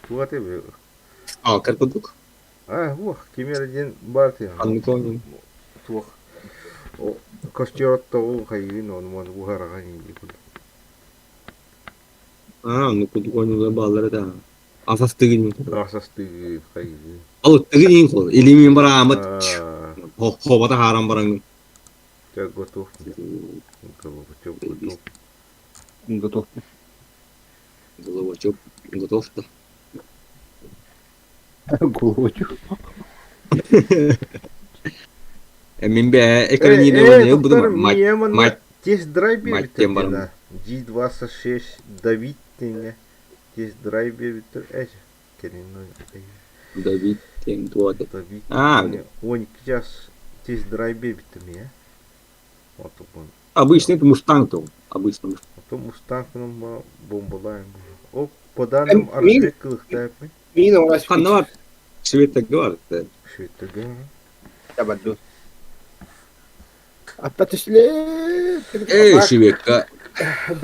Туох этэй Сталкер курдук. А, уох, ким эрэ диэн баар тыаһа. Ханнык оонньуу? Туох костер оттоҕу хайыын ону маны буһараҕын инди курдук. Аа, оннук курдук оонньуулар бааллар этэ. Асастыгын Асастыгы хайыы. Алыттыгын иин хол. Илимин бараамат. Хобата хааран бараҥын. Чэ, готов. Готов. Готов. Готов. Головачок готов да. Головачок. Мин бээ экранирование буду мать Тест-драйв мать тем барам. G26 Давид теңе тест-драйв бербиттер эч кэлин Давид тем туоты. Давид А, 12 час тест-драйв бербиттер мия. Обычный это Мустанг то. Обычный Мустанг. Потом Мустанг бомбалаем. О, по данным разведкалыхтааппын. Мин оҕас Ханна бар? Шведтерге бар. Шведтерге. Табарду. Аппа түсле. Эй, шведка.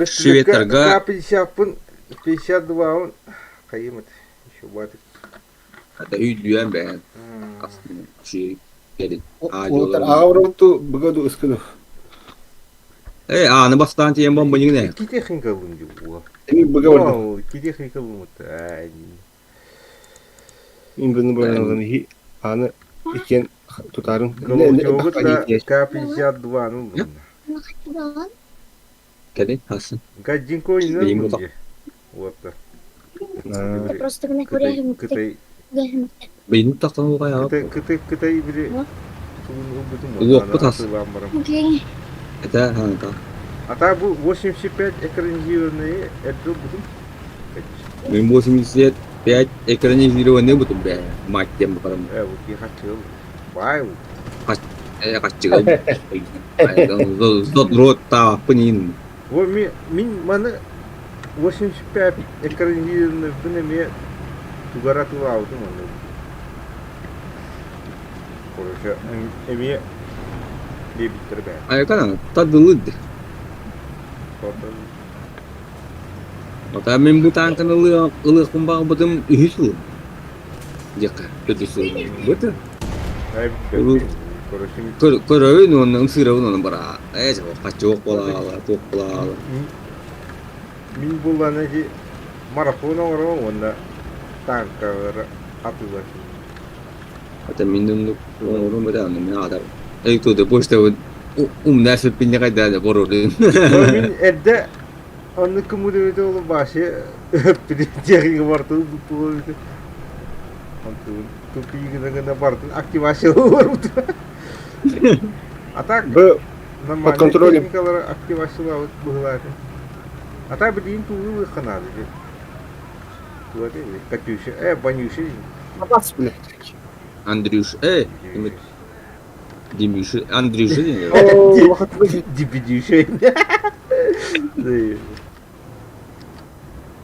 Шведтерга. К-50 52 он. Хайымыт. Еще батык. Это үйдүйэн бэйэн. Ши кэлин. Уолаттар аҕа быгаду ыскыну. Э, ааны бастаан тиийэн бомбаньыгын ээ. Икки техника булун дии. Эми быга барда. Икки техника булмут. Мин бұны баралын хи аны иккен тутарын. Головчогут да К-52 ну булна. Кэлин, хасын. Гаджинко Бейм инен бута. булди. Вот. Просто гына Кытай, көрәһем Кытай, Бейин тахтан улгай Кытай, Кытай, Кытай били Уоппут ас. Это ханта. А так бу 85 экранизированные это бутум. Мен 85 экранизированный бутум бэ. Мать тем барам. Э, вот я хотел. Бай. Э, каччыгай. Зот рот та пынин. Во ми мин маны 85 экранизированный быны ме тугара тулаутум оны. Короче, эми дебиттер бэ. Айкана тадылыд. Ота мен бу танканы ылык кумбага бутум үһүс ыл. Дьэкка, төтүс ыл. Быты. Короче, Көрөбүн уонна ымсыырабын онон бара. Э, каччык буолаала, туох буолаала. Мин булланы ди марафон оҥоро уонна танкалары атыылаһыы. Это мин оннук оҥорум этэ, онно мин аатар. Эй, туда почта умная сөппинне кайда борорун. Мин эрдэ оннук кымыдыбыт ол башы техника бартын буппуга Онтун тупигына гына бартын активация барбыт. А так Б нормальный контролем. техникалары активациялабыт быһылааты. А так билигин туулуу ханады ди. Туата Катюша, э, Ванюша. Абас, блядь. Андрюш, э, Димюша, Андрюша. О, Дипидюша.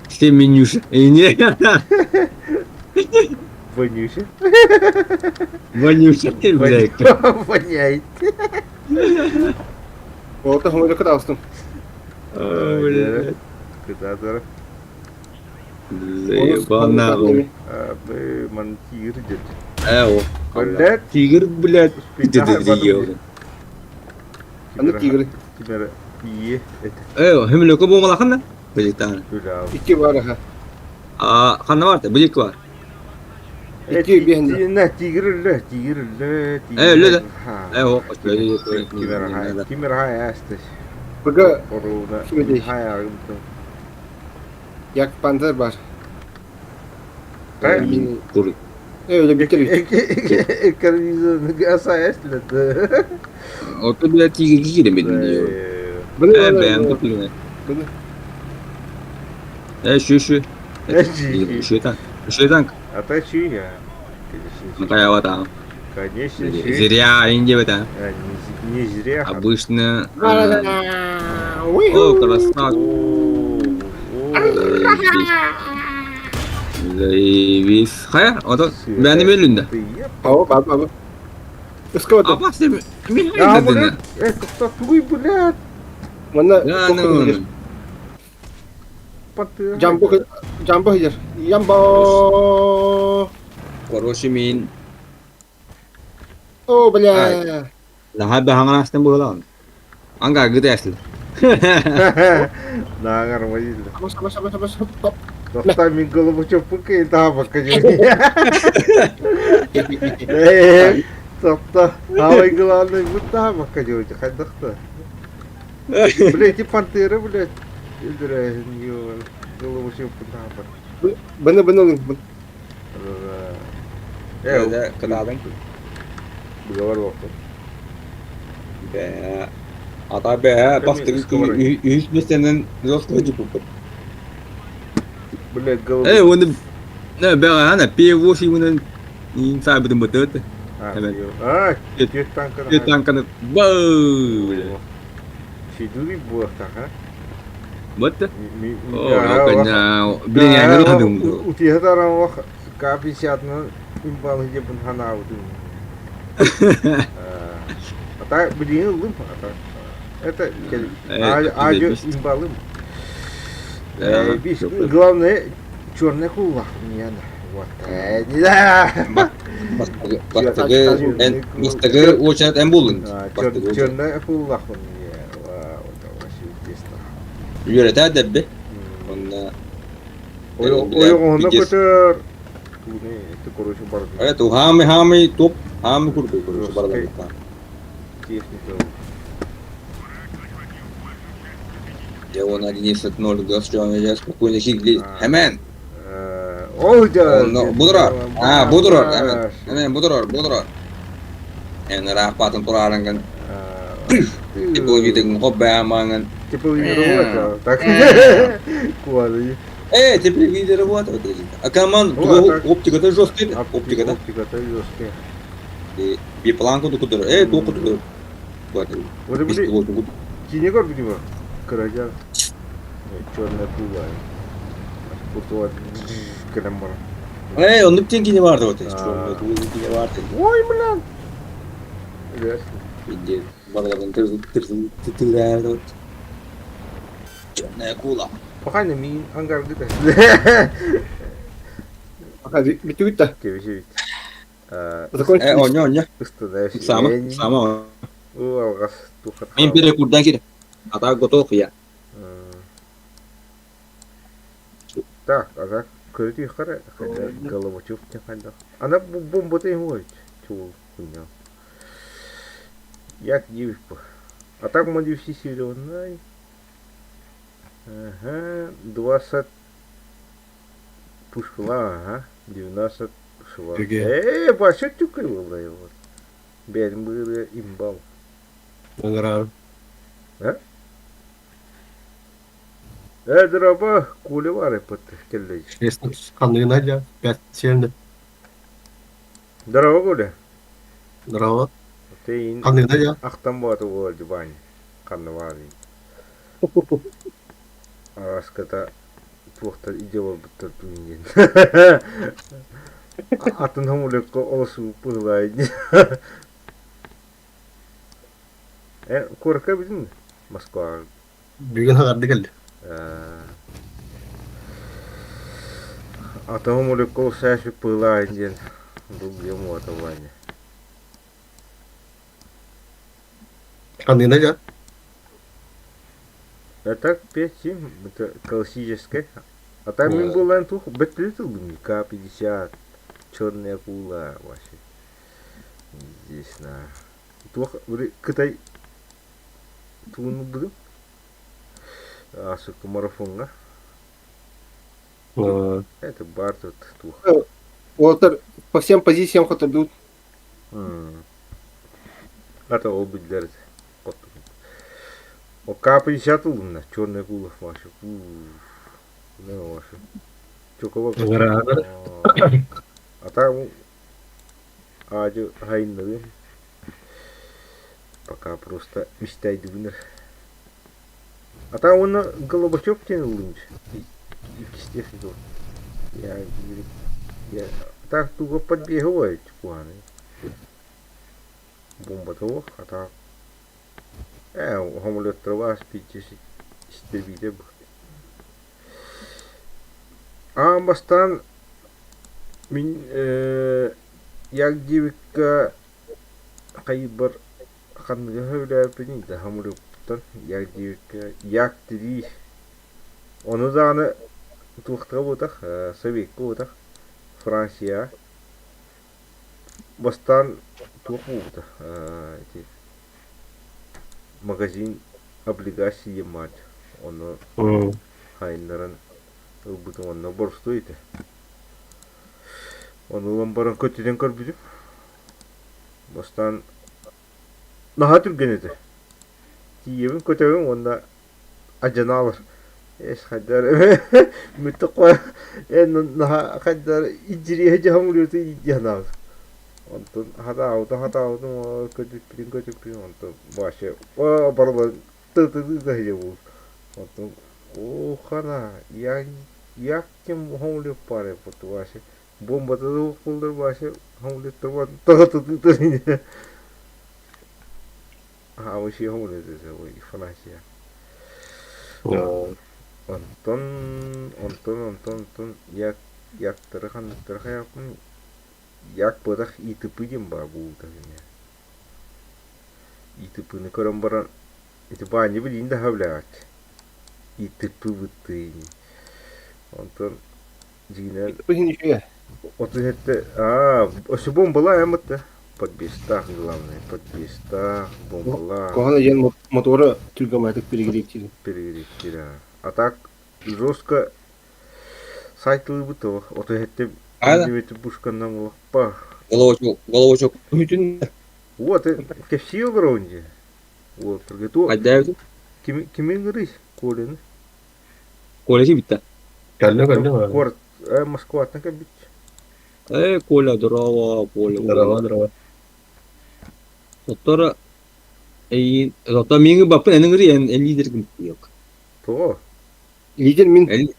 Семенюша. Не. Ванюша. Ванюша, блядь. Воняет. Олта хомойда кытаастым. Блядь. Кытаатара. Заебал нахуй. Б ман тигр дед. Э, о. Блядь. Тигр, блядь. Где ты ел? Аны тигр. Кимера ие это. Э, хемлөкө буомалахан Биликтан. Икки бар аха. А, ханна бар, билик бар. Икки биһинде. На тигр үлэ, тигр үлэ, тигр. Э, үлэ да. Э, о, Кимера кимера астас. Быга Оруна. Кимедей. Хая. Як панзер бар. Мин кур. Э, өлө битер. Экранизированный аса эслет. Ото блядь тигр киирен бедин диyor. Быны Э, бэм тупигне. Быны. Э, şu şu. Э, şu. Şu танк. Şu танк. А та чья? Накаява там. Конечно, Зря инде это. Не зря. Обычно. О, красавчик. Заебись. Хайа, ото бәни мөлүндө. Ау, бар, бар. Ыскабата. Апа сен мен Я, хайда блядь, это кто твой, блядь? Манна Я, ну. Пантыа. Жамбо Жамбо сылдьар. Ямбо! Короче, мин О, бля! Наһаа баһаҥараастан буолаҕын. Ангаргы тээслэр. Наагар водитель. Абас, абас, абас, абас, топ. Достар мин головочоппун таабакка дьэ. Топта, аалай главный бут таабакка дьэ хайдахта. Блядь, и пантера, блядь. Өлдөрөөһүн головочоппун таабак. Быны, быны, быны. Э, кытаатан. Быгавар буолла. Бээ. Ата бээ, бастыгы үһүс миэстэнэн жестко дьуппуппут. Блядь, голову. Э, уонна бэҕэһээн P8 уонна инсайбытын бытыт. А, түөрт танканы. Түөрт танканы бау. Сидури буолтаха. Бытты. О, блин, я не думал. Утиһа тарамах К-50 имбалы дебын ханаабытым. А так билиҥи ыллым, а так это аадьы имбалым. Главное, черный кулак мне вот. Бастакы бастакы очередь эн буллун. Черный кулак мне. Үөрэтэ дэбби. Онна Ойоҕоһуна көтөр. Тууны короче бардым. Это хаамы хаамы топ хаамы курдук короче бардан. Техника. Я он 11-0 газ спокойно хигли. Hemen. Ол да. Будурар. А, будурар. Hemen. Hemen будурар, будурар. Эн рахпатын турарынган. Тепловидың хоббаамаңын. Тепловидер так. Куады. Э, тепловидер работает. А команд оптика-то жесткая. Оптика-то. Оптика-то жесткая. Бипланку тукутур. Э, тукутур. Вот это Кини көрбүтүм кырадьар черная пула куртуга кэлэн баран Э, оннук диэн кини баар вот черная пула кини баар Ой, блин! Иди, барыларын тыртыраар вот. Черная кула. Пока не мин ангарды. Пока бүтүгүт да. Кебишибит. Э, онньо, онньо. Сама, сама. Алгас тухат. Мен перекурдан кире. А так готов я. Так, а так көрүтүй хара Головачев хайдах. Ана бомбата ему чул хуйня. Як девушка. А так модифицированный. Ага, 20 пушкала, ага, 12 пушкала. Э, баша тюкай его. Бәдим быгы имбал. Ыңырар. А? Э, дроба, кули бар эппет келлей. Ханныгына дьэ, пять семь. Здорово, Коля. Здорово. Ты Ханныгына дьэ. Ахтан боаты буолар дьыбаан ханна баарый. Араската туохтар идэ буолбуттар диэн. Атын хомулекко олосу быһылаай. Э, куоракка бүтүн Москваҕа. Бүгүн хаҕарды кэлли. Атын хомулекко саашып быһылаай диэн дулгуйам уота Ваня. Ханныгына дьэ. А так 5-7, это классическая. А там им был антух, бэтлитл К-50, черная акула вообще. Здесь на. Туох, Кытай туун будым. А, сука, марафонга. Это бар тут тух. Уолтер по всем позициям хотобьют. Это ол билдер. О К-50 улымна, черная акула ваша. Не ваша. Чокова. А там Адю хайннырым. Пока просто мечтайдыбыныр. А там он Голубачев тянул Икистех Я, я так туго подбегивает куаны. Бомба того, а так. Э, хомолет трава спить, истребитель. Аан бастаан мин як диэбиккэ хайыыбар ханныгы сөбүлээбиппиний да хомуруйбуттан як диэбиккэ як тирии ону даҕаны туохтара буотах Советка буотах Франция бастаан туох буолбута ити магазин облигации диэн баар ону хайыннаран ылбытым онно боростуой этэ. Ону ылан баран көтүтэн көрбүтүм. Бастаан наһаа түргэн этэ. Тиийэбин көтөбүн уонна адьанаалар эс хайдар мүттэ эн наһаа хайдар идьириэһэ дьаһам улууту дьаһанаабыт. Онтон хатаабытым хатаабытым көтүппүтүн көтүппүтүн онтон вообще барыларын ты-ты-ты буолбут. Онтон Оо, хана, я як ким хоҥлүк баар Вася. Буомбата да буоллар Вася хоҥлүктар тоҕо А вообще хоҥлүк Афанасия. Онтон, онтон, онтон, онтон як яктары ханныктары хайаппын як бытах ИТП диэн баар буолбута ИТП-ны көрөн баран Ити Баанньа билигин да сөбүлээбэт. Итиппыбыттыы ини. Онтон дьиҥинэн Иһин үчүгэй. отут сэттэ аа өссө бомбалаа аймытта. Подбестах главное, подбестах, бомбалаа. Куһаҕан диэн мотуора түргэмэтик перегретиир. Перегретиир А так жестко сайтылыыбыт того. 37 миллиметр пушканнан улаппа. Головочок, головочок бүтүн. Вот, кэпсии олоробун дии. Уолаттарга туох Хайдаабытым? кими кими ыҥырый Коляны? Коля ким-битта? Кэллэ кэллэ Куорат Москваттан кэлбит. Коля, здорово, Коля. Здорово, здорово. Оттор эйиин, оттон миигин баппын эн ыҥырый, эн эн лидергин yok. Тоҕо? Лидер мин. Эн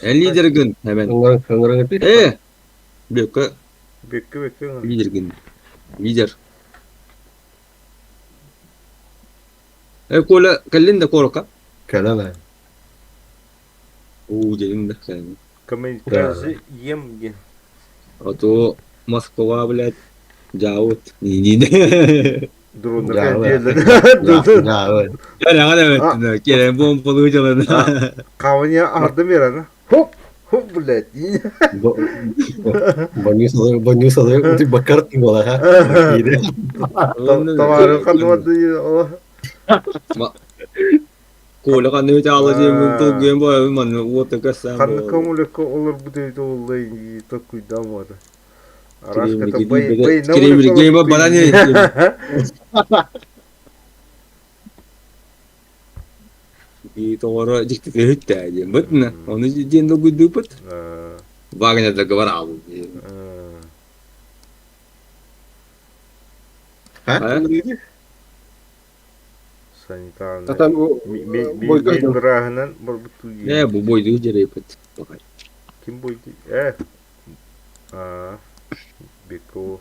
эн лидергин hemen. Ыҥыран ыҥыран Бүөккэ Бүөккэ бүөккэ ыҥыр. лидергин. Лидер. Коля кэллин да куоракка? Кэлэн ээ. Уу дьиҥ да кэлин. Камикадзе ем диэн. А то Москва, блядь, дьаабыт. Нинине. Дроннар Дьаабы. кэлдиэллэр. Дьаабы. Кэрэҕэ да эбэттинэ, кэлэн буомпалыы дьалана. Хавания ардым эрана. Хоп, хоп, блядь. Бонню салай баккар буола ха. Товары ханвады Коля ханны таала диэмин толгуйан боябын манна уота кассаан Ханны көмүлөккө олорбут эбит оллай токуйдаамата. Араската бай бай Кремль баран Тоҕоро дьиктитэ үһүттээ диэн бытна. Ону диэн долгуйдууппут. Вагнер договор аалбыт. Санитарный. Атан бойга Мен бырааһынан барбыттуу Э, бу бойдуу дьэрэйбит. Ким бойду? Э. Аа. Бекко.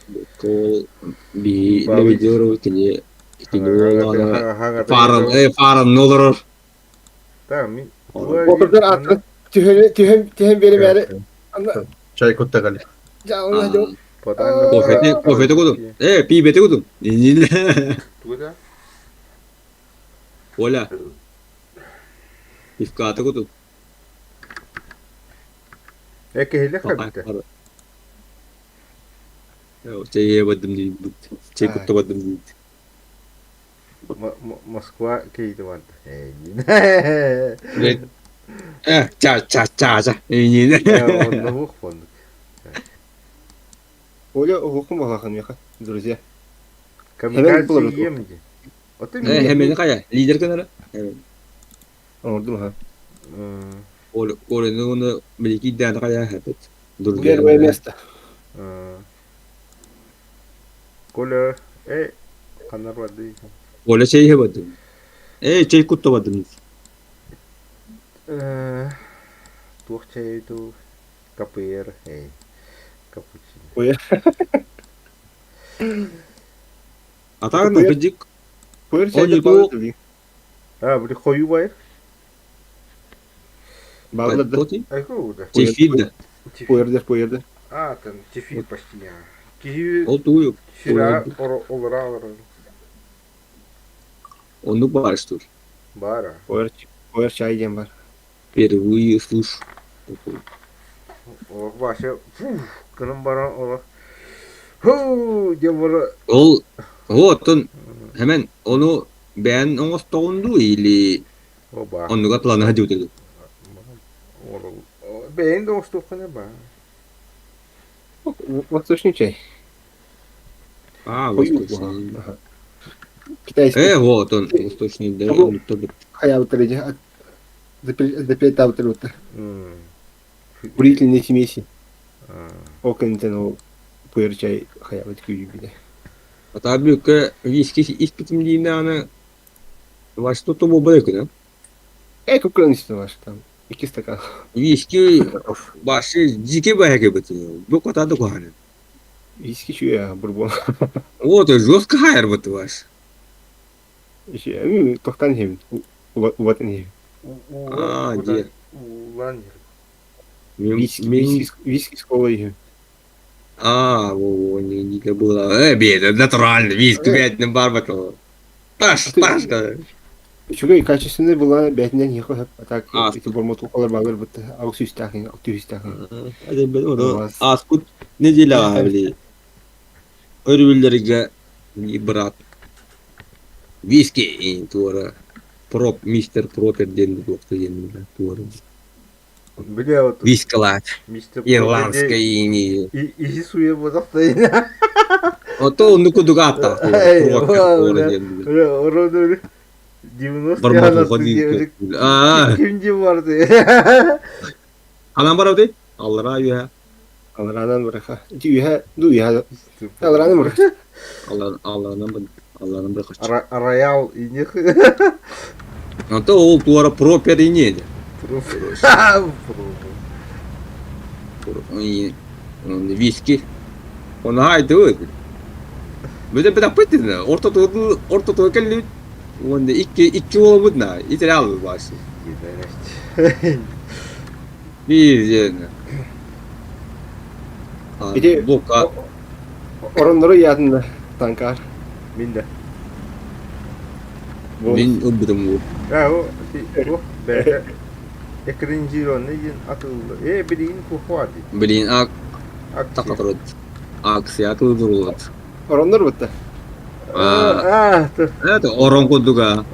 Бекко би левидеров кини кини уолана фарам э фарам олорор. Та мин Отурдар атын түһэн түһэн түһэн биэримээри Чай кутта кали. Кофете кофете кудум. Э, пиибете кудум. Тугуда? Оля. Пивката кудум. Э, киһилэх кэлбитэ. Чэй бардым диибит. Чэй кутта бардым диибит. Москва киһитэ барда. Э, ча ча ча ча. Онно уох фондук. Оля уһукум балахан меха, друзья. Камикадзе ем ди. Э, хемени кая? Лидер кенара? Оҥордум аха. Оля, Оля, ну, великий дан кая хапет. Первое место. Коля, э, ханна барды? Оля чэй бардым. Э, чэй кутта бардым. Туох чэй ту КПР, эй, капучино. Ой. А так, ну, кырдьык. Пуэр чэй А, били хою байыр. Бааллар да. Тоти? Айку да. Чефир да. Пуэрдер, пуэрдер. А, там чефир почти. Киһи Ол тугу сира олора олора. Оннук баар что ли? Бара. Пуэр, пуэр чай диэн бар. Впервые слышу. Олох баша фух, кынын баран олох. Ху, диэн бара. Ол вот он hemen onu бэйэн оҥостоҕун дуу или Оба. оннуга планаһа дьиутыгын? Бэйэн да оҥостуоххуна ба. Восточный чай. А, Хойуу восточный. Ага. Китайский. Вот он, восточный, да, Бу- он тоже. Хайабыттар ити. Запилетабыттар бутта. Курительные смеси. Ол кэнниттэн ол пуэр чай хайабыт күүрүйбүтэ. А та бүккэ виски испитим диин Ваш тут буолбат күнэ. Э, кукуран истин ваш там. Икки стакан. Виски башы дьике баһа быты. Бу котады куханы. Виски чуя бурбон. Вот жестко хайр быты ваш. Еще тохтан хем. Убатын хем. А, де. Улан. Виски, Мен виски, виски с колой хем. А, во, не не было. Бе, натурально, виски, блядь, на барбакал. Таш, таш, да. Үчүгэй качественный была бэтинен хихо а так А, ити бормоту колор багыр бытты аук сүүстээхин ак түүстээхин. Аспыт неделя били. Өрүллерге брат. Виски туора. Проп, мистер Пропер ден туохта ден туора. Бля, вот Вискалат. мистер Ирландская и Изи суе бодохтой. Ото онну кудугата. Эй, Пропер туора ден. Бля, ороду 90 Бармату ходи. А, Ким дем барды. анан барабы Аллара юха. Алранан быраха. Ити үһэ ду үһэ алранан быраха. Аллар алларынан алларынан бір кач. Роял и них. Ото ол туора пропер и не. Виски. Он хайды. Бүдэ бит аппытын. Орто туду орто туду келли. Он икки икки болобут на. Итерал баш. Бир Ити- Бока Ороннору яатында танкар. Минде. мен ылбытым бу. А, о, о, бә. Экринжиро не ден атылды. Э, билин кухвады. Блин, а такатырот. Акция кылдырылат. Ороннор бытты. А, то. Это орон кодуга.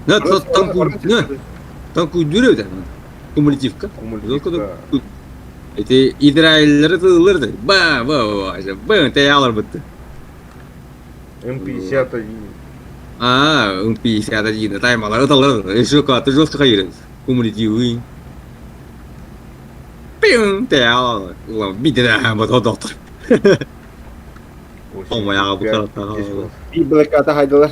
На танку, на танку дүрөдө. Кумулятивка. Кумулятивка. Эти Израильлер тылырды. Ба, ба, ба, ба, те алар бытты. М51. А, М51, таймалар ыталар. Еще каты жестко хайырыз. Кумулятивы. Пиң, те алар. Улам, битеде бат доктор. Омаяга бу таратта. Би блэката хайдылар.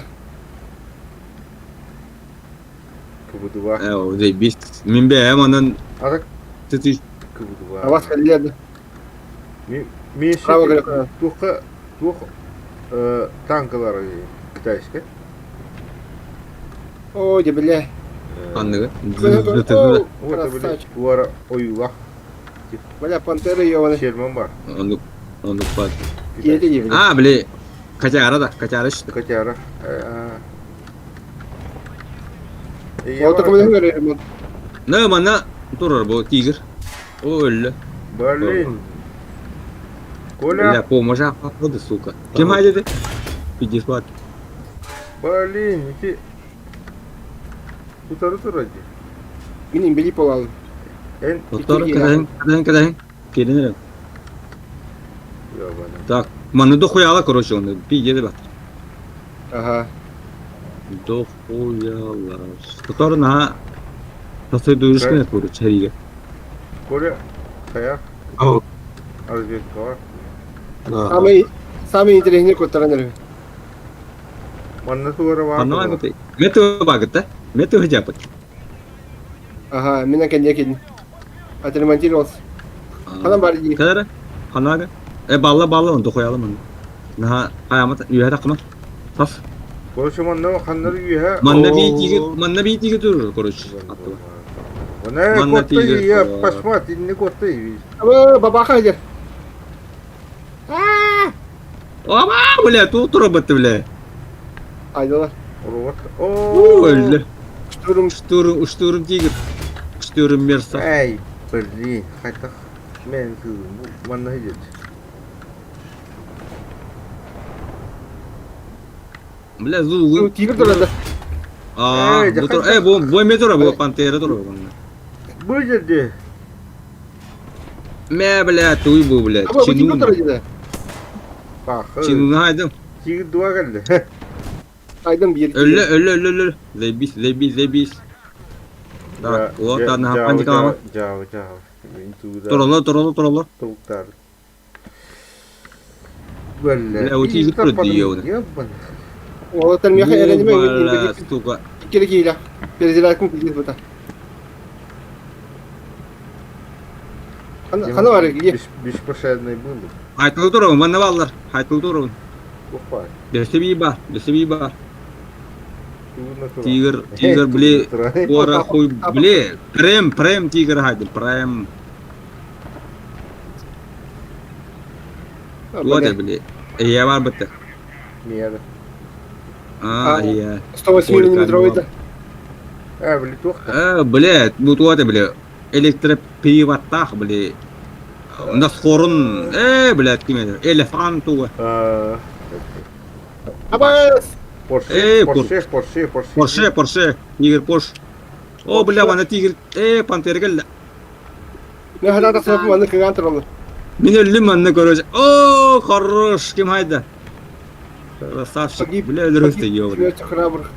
КБ-2. Э, о, бис. Мен бе, манан А так ты КБ-2. Авас каллерди. Мен Право говорю. Туха, тух танкалар китайский. О, дебеле. Анныгы. Вот это туара оюла. Бля, пантера ёбаны. Шерман бар. Онук, онук бар. Киете дебеле. А, бля, Катяра да, Катяра что? Катяра. Ол такой ремонт. На, мана турар бу тигр. О, өллө. Блин. Коля. Бля, поможа, походу, сука. Кем хайдеди? Пиздец, бат. Блин, ити. Тутары туради. Мин имбели полалым. Эн. Доктор, кадаһын, кадаһын, кадаһын. Келин Ёбана. Так, маны дохуяла, короче, он пиздец бат. Ага. Дохуяла. Доктор, на. Тасой дуюшкын короче, чариге. Коля, хая. Ау. Разведка бар. Самый самый интересный коттаран Манна туара бар. Анна агыты. Мету багыта. Мету хижапыт. Ага, меня коньяк Отремонтировался. Ханан бар ди. Кадара? Ханага? Э, балла балла он дохуяла маны. Наха, хаямат, юһә такма. Тас. Короче, манна ханнар юһә. Манна би тиге, манна би тиге турur, короче. Аттыла. Манна тиийэр. Пошмат, инни куоттай. Бабаха дьэ. Ама, бля, тут роботы, бля. Айдалар. Робот. О, Өллө. Штурм. Штурм, штурм тигр. Штурм мерса. Эй, блин, хайдах мен бу манна идет. Бля, зулу. Тигр турар. Аа, бу тур. Э, бу бу эме турар, бу пантера турар. Бу жерде. Мэ, бля, туй бу, бля. Аба, бу тигр турар деді. Бахы. Чинуна хайдым. Тигр дуа келди. Айдым bir. Өллө, өллө, өллө, өллө. Заебись, заебись, заебись. Так, вот, ана паникалама. Жау, жау. Туралар, туралар, туралар. Толуктар. Бля, Бля, у тигр турар дии, Уолаттар миэхэ эрэнимэ Бля, сука. Иккили киилэх. Перезарядкам киирбит бута. Хана бар ие. Беспощадный был. Айтыл турабын, манна бааллар. Айтыл турабын. Опа. Дөссө бии бар, дөссө бии бар. Тигр, тигр, бля, куора хуй, бля, прем, прем тигр хайды, прем. Вот это, бля. Я бар бітті. Мера. А, я. 108 миллиметровый да. А, бля, туохта. А, бля, бу туата, бля. Электроприводтаах, бля. Насхорун, э, бля, ким это? Элефант туга. Абас! Порше, Порше, Порше, Порше. Порше, Порше, Тигр Порш. О, бля, мана Тигр, э, Пантера кэллэ. Мен хана тахсыбаппын манна кыҥаан тураллар. Мин өллүм манна короче. О, хорош, ким хайда? Красавчик. Бля, өлөрөстө ёбаный. Смерть храбрых.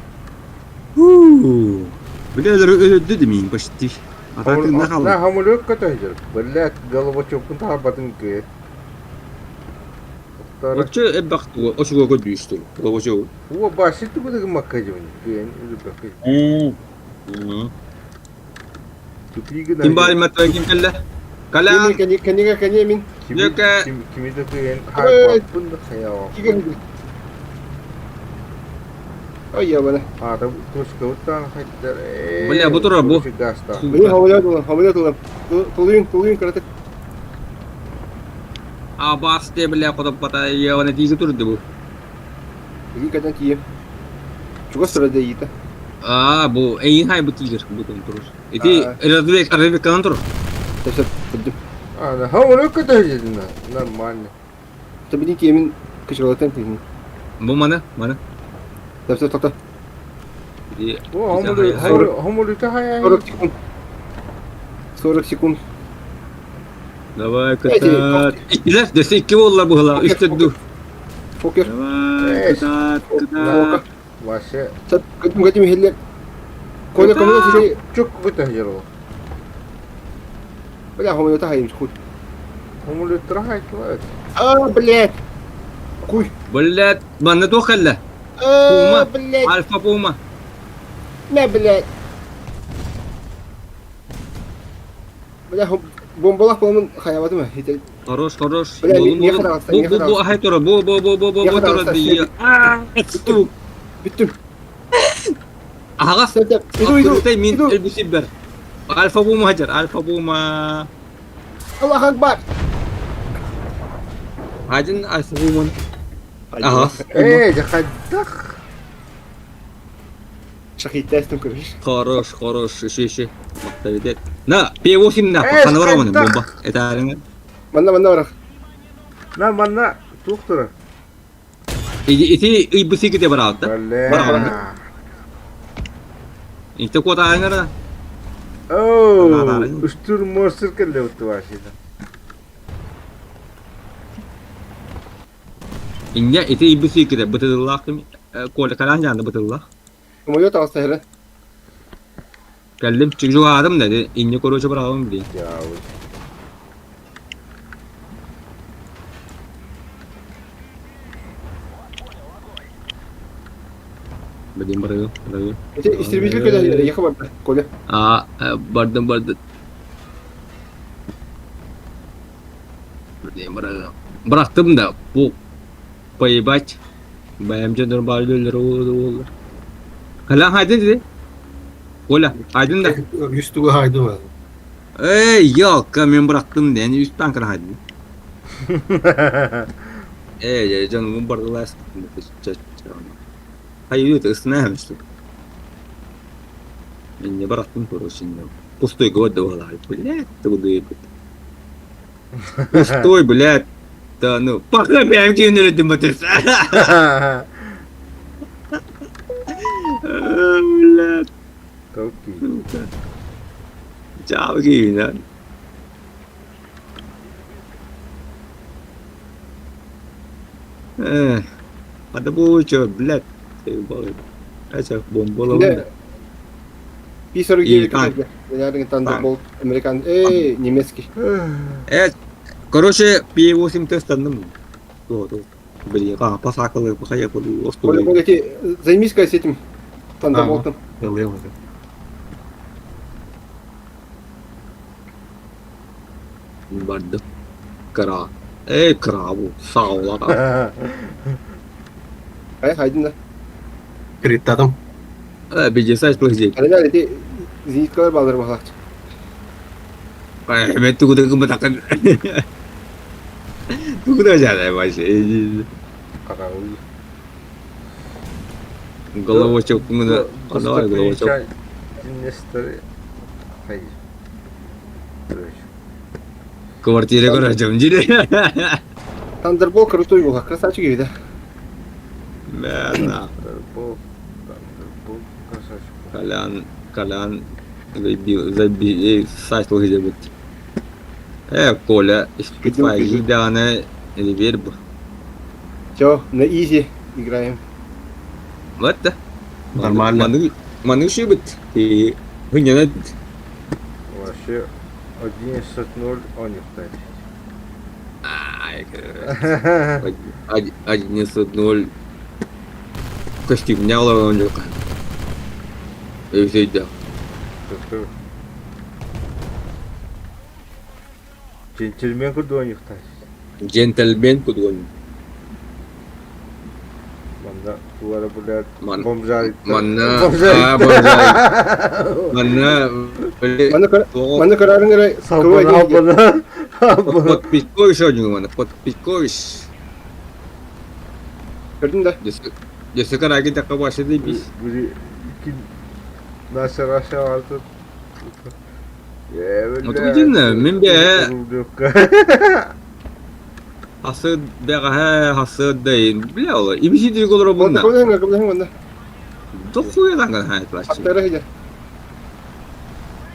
Бля, өлөрдү демейин почти. А так на На халым. хамулек көтөйдер. Блядь, головочокун таабатын кы. Очо эббах ошуга көдүүстүр. Головочок. О, башит тугу макка жыбын. Кыйын үлүбөккө. Тупиги Ким баар матва ким кэллэ? Калян. Кэннигэ кэннигэ мин. Лөкө. Кими да кыйын хайбаппын да хаява. Ой, ебана. А, там точка вот там хайдар. Бля, бу турар бу. Блин, хамылят улам, хамылят улам. Тулуйун, тулуйун кыратык. А басте, бля, кодоп бата, ебана тиги турду бу. Иги катан тием. Чугас турар да А, бу эйин хай бу тигр бу турур. Ити развек, развек канан турур. Сөп, бүттүм. А, да, хамылек көтөйдүн нормально. Табини тиемин кычыралатан тиемин. Бу маны, маны. Сөп, токто. О, хамылек хай. 40 секунд. 40 секунд. Давай, кытат. Иккилер, десе икки болла бу хыла. Үстө ду. Покер. Давай, кытат, кытат. Ваше. Кытым кытым хеллер. Коля команда сири Чук көтөйдөр. Бля, хамылет хайым хуй. Хамылек трахай кылат. А, блядь. Хуй. Блядь, манна туох кэллэ? А, Пума. блядь. Альфа Пума. На, блядь. Бля, бомбалах буламын хаябатым. Хорош, хорош. Бля, Болун, не болун. харагатса, Бу, не бу, бу, харагатса. ахай тура, бу, бу, бу, бу, бу, Не бу тура харагатса, дии. А, сук. Бүттүм. Аһаҕас. Сөп, сөп. Иду, иду. Аккырытай мин Иду. өлбүсүбэр. Альфа Пума хадьар, Альфа Пума. Аллах акбар. Один Альфа Пума. Аһаҕас. Эй, жахадах. Шахиттестим көрүш. Хорош, хорош, еще, еще. Мактабит. На, П8 на, Эй, хана барамын, хайдах. бомба. Это арена. Манна, манна барах. На, манна, туохтура. Ити, ити, ыйбысы ките бараҕыт да? Бараҕын. Бля. Инте куота арена. Оу, үстүр морсыр келле утты вашида. Инне ити ыйбысы ките бытыллаах ким коля калан жаанда бытыллаах. Самолет алса херен. Кэллим чугуаадым да, инне короче бараҕым билин. Жау. Билин барыгым, барыгым. Ити истребитель көтө яхы бар. Коля. А, бардым, бардым. Билин барыгым. Бырахтым да, бу поебать. Бэйэм дьоннор баар өлөллөр ол. Калан хайдын диди. Коля, айдын да. Үс тугу хайдым. Эй, ялка, мен бырахтым ден, үс танкын хайдым. Эй, дьон бардылаас. Хайы, ысына что. Мен не бырахтым, короче, пустой год давала. Блядь, ты буду Пустой, блядь. Да ну, пока прям кинули ты Блядь. Толки. Ciao, Gina. Э, а да блядь. Это бомбола. Пи-49 Thunderbolt, американ, эй, немецкий. Короче, Пи-8 тест одному. Вот, вот. Блин, а, посакалы, поехали. Коля, Коля, ты займись-ка с этим Thunderbolt'ом. Барды. Кра. Эй, крабу. Саула. Ай, хайдын да. Криттадым. Бежесаж плохой. Аля, ты зениткалар балдар бахлакчы. Ай, мен тугуда кымытакын. Тугуда жада вообще. Караул. Головочок мына. Давай головочок. Квартира көрөчөм жири. Thunderbolt крутой был, красавчик ведь, да? Да. Thunderbolt, Thunderbolt, красавчик. Колян, Колян, забил, забил, сасил где-нибудь. Коля, Спитфайр, Гидана, Реверб. Все, на изи играем. Вот да. Нормально. Маны шибет. И вы Вообще 11-0, он не втратит. 11-0. Костюм не он И все да. Джентльмен куда них Джентльмен куда он? Манна туара блядь. Ман. Бомжарит. Манна. Бомжарит. Бомжарит. Манна. Манна көрөрүн эрэ Салбана. Подпискович ойнугу манна. Подпискович. Көрдүн да. Десекар аги такка башыды бис. Бiri iki Наша Раша vardı. Отугутин мен бе хасы бега хасы дейин бля ола ибиси дир голор бунна. Коден коден коден. Дохуя танган хайт башчы. Аттара хиджа.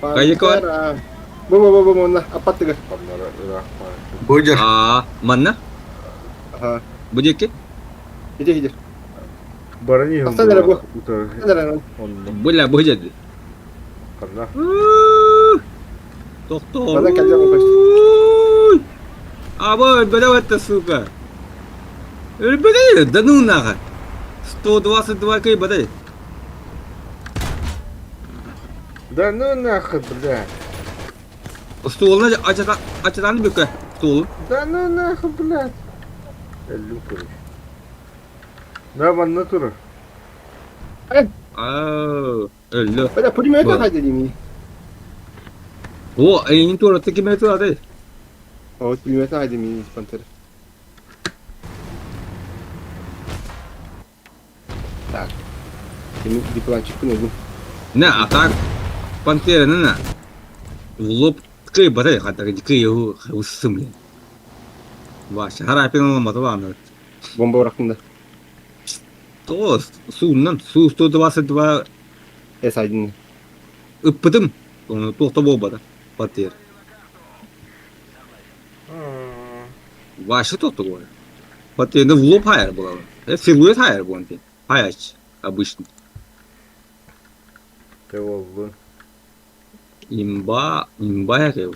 Кайыка. Бу бу бу бу манна апаттыга. Божер. А, манна? Ага. Бу деки? Иди иди. Барани Астана бу. Бля бу жеди. Канна. Токтор. Бана калжа А вот, бля, это сука. Бля, да ну нахуй. 122 кей, бля. Да ну нахуй, бля. Столына ачатан бүкө. Столу. Да ну нахуй, блядь. Эллю, короче. Да, манна тура. А, эллю. Бля, пулемет хайда дими. О, эйин тура текиме тура дей. Вот пулемет хайда ми пантер. Так. Дипланчик нужен. На, а так пантера на на. В лоб кый батай хата кый его усымли. Ваша, харапин матвана. Бомба бырахтым То, суунан, суу 122 С1. Ыппытым. Оны тоқта болбады. Пантера. Ваша тоқта ғой. Пантера в лоб хайр была. Силуэт хайр был. Хаяч обычно. Ты волгун. Имба, имба я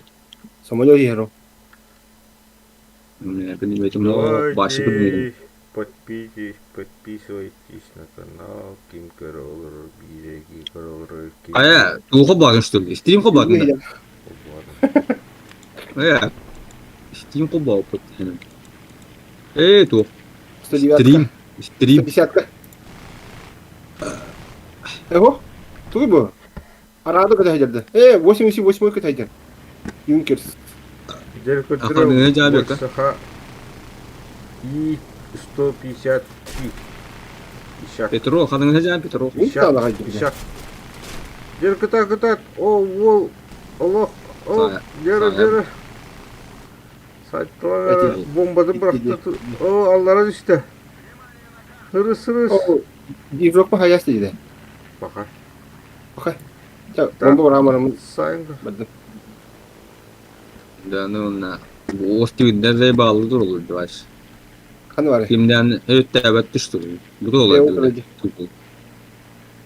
Самолет ехал. Давайте подписывайтесь, подписывайтесь на канал Ким Королл, Биреги Королл. А я, туха бадын что ли? Стрим хобадын да? Стрим хобал. Эй, тух. Стрим. Стрим. 150-ка. Эго? Туй бу? Арада көтөйдөрдө. Э, 88 көтөйдөр. Юнкерс. Дьэ Аханыга дьаабыка. Саха И 153. Ишак. Петро, ханыга дьаа Петро. Ишак. Ишак. Дьэ кытаат кытаат. О, уол. Олох. О, Дера, дера. Сайталар бомбаны бырахта. О, аллара түстэ. Сырыс, сырыс. Европа хаяс дейді. Баха. Баха. Бомба быраамарым. Сайын. Бардым. Да, ну на. Остивинде де bağlı durulur baş. Ханы бар. Kimden öttәбәт түштүр. Bu da olur.